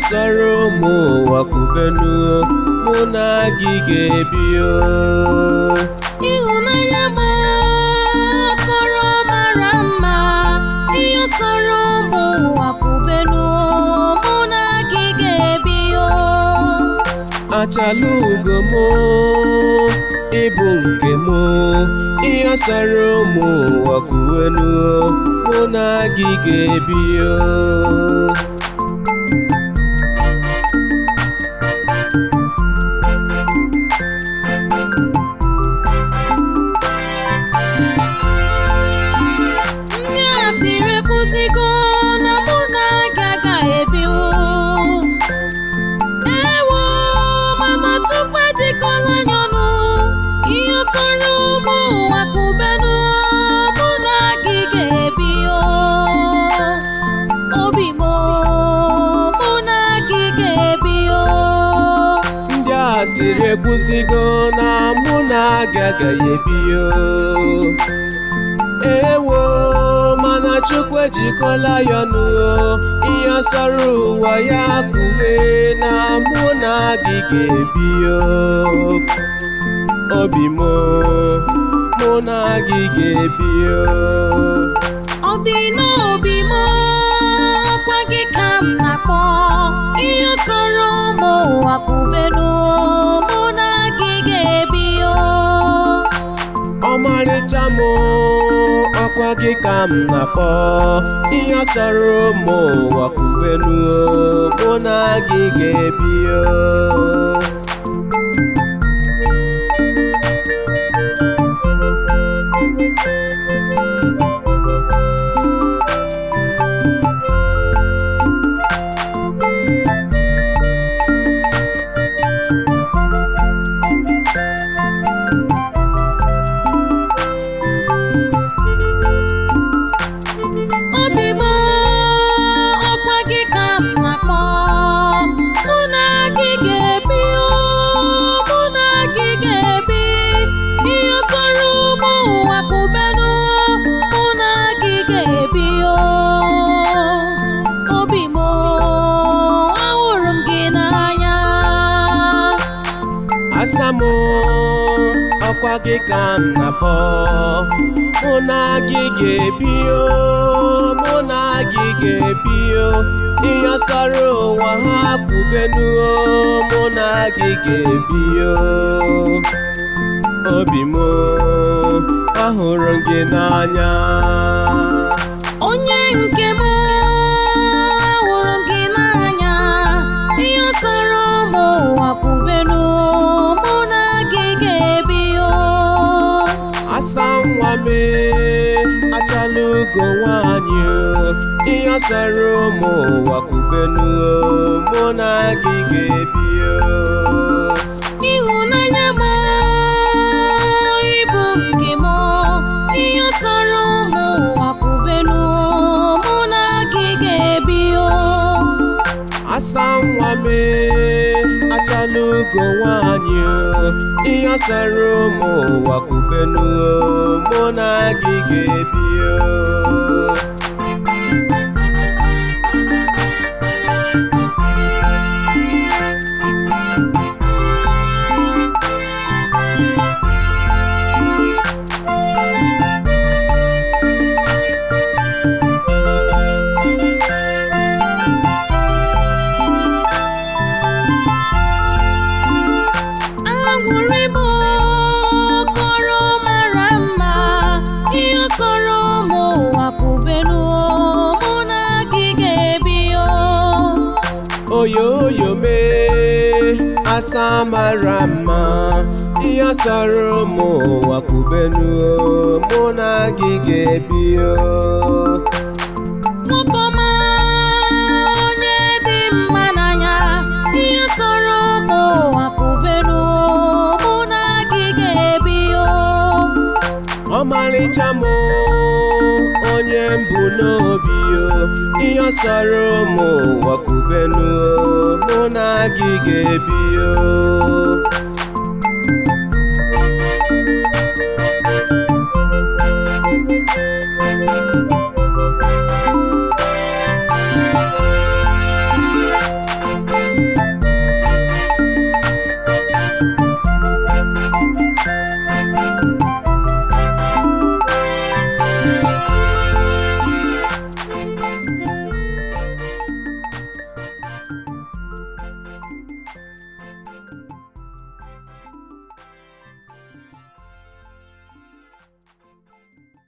Sọrọ ụmụ ụwa kwubenu, mụ na gị ga-ebi o. Ịhụnanya m kọrọ mara mma, ihe sọrọ ụmụ ụwa kwubenu, mụ na gị ga-ebi o. Achala ugo m, ịbụ nke m, ihe sọrọ ụmụ ụwa kwuwenu, mụ na gị ga-ebi o. Ndị asịrị ekwusigo na mụ na gị agaghị ebiwo. Ewo, mana Chukwu ejikọla anyị ọnụ, ihe sọrọ ụmụ ụwa kwubenu, mụ na gị ga-ebi o. Obi m, mụ na gị ga-ebi o. Ndị asịrị ekwusigo na mụ na gị agaghị ebi o. Ewo, mana Chukwu ejikọla ya ọnụ o. Ihe sọrọ ụwa ya kwuwe na mụ na gị ga-ebi o. Obi m, mụ na gị ga-ebi o. Ọ dị n'obi m, ọkwa gị ka m na-akpọ, ihe sọrọ ụmụ ụwa kwubenu, mụ na gị ga-ebi o. Ọmarịcha m, ọkwa gị ka m na-akpọ, ihe sọrọ ụmụ ụwa kwubenu, mụ na gị ga-ebi o. Obi m, ọkwa gị ka m na-akpọ, mụ na gị ga-ebi o, mụ na gị ga-ebi, ihe sọrọ ụmụ ụwa kwubenu, mụ na gị ga-ebi o. Obi m, ahụrụ m gị n'anya. Asa m, ọkwa gị ka m na-akpọ, mụ na gị ga-ebi o, mụ na gị ga-ebi o. Ihe sọrọ ụwa ha kwubenu o, mụ na gị ga-ebi o. Obi m, ahụrụ m gị n'anya. Onye nke m, ahụrụ m gị n'anya, ihe sọrọ ụmụ ụwa kwubenu, mụ na gị ga-ebi o. Asa nwa m, achala ugo nwanyị o, ihe sọrọ ụmụ ụwa kwubenu o, mụ na gị ga-ebi o. Ịhụnanya m, ịbụ nke m, ihe sọrọ ụmụ ụwa kwubenu, mụ na gị ga-ebi o. Asa nwa m, achala ugo nwanyị o, ihe sọrọ ụmụ ụwa kwubenu o, mụ na gị ga-ebi o. Aṅụrị m, kọrọ mara mma, ihe sọrọ ụmụ ụwa kwubenu, mụ na gị ga-ebi o. Oyo oyo mee, asa mara mma, ihe sọrọ ụmụ ụwa kwubenu o, mụ na gị ga-ebi o. Nwoke ọma, onye dị mma n'anya, ihe sọrọ ụmụ ụwa kwubenu, mụ na gị ga-ebi o. Ọmarịcha m, onye mbụ n'obi o, ihe sọrọ ụmụ ụwa kwubenu o, mụ na gị ga-ebi o.